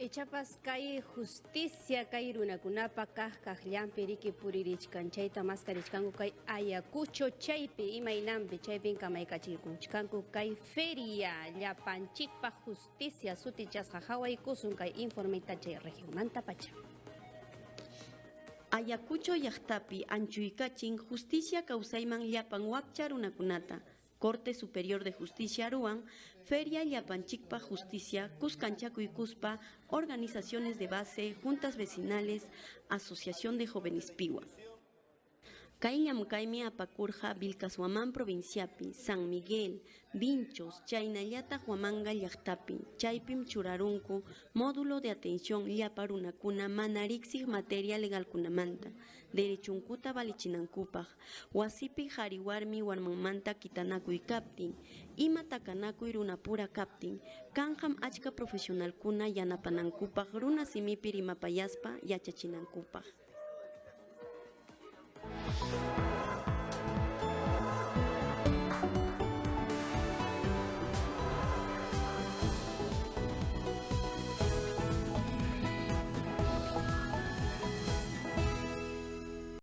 Ichapas kay justicia kay runakunapa kaq kaqllanpi riki puririchkan, chayta maskarichkanku kay Ayacucho chaypi imaynanpi chaypin kamaykachikuchkanku kay feria llapanchikpaq justicia sutichasqa. Hawaykusun kay informeta chay regionmanta pacha. Ayacucho llaqtapi anchuykachin justicia kawsayman llapan wakcha runakunata. Corte Superior de Justicia ruwan Feria Llapanchikpaq Justicia kuskanchakuykuspa organizaciones de base, juntas vecinales, Asociación de Jóvenes Piwa. Kay llamkaymi apakurqa Vilcashuamán provinciapi, San Miguel, Vinchos, chaynallataq Huamanga llaqtapi, chaypim churarunku módulo de atención llapa runakuna mana riqsiq materia legalkunamanta, derechunkuta valichinankupaq, wasipi qhari warmi warmanmanta kitanakuy kaptin, ima takanakuy runapura kaptin, kanqam achka profesionalkuna yanapanankupaq runa simipi rimapayaspa yachachinankupaq.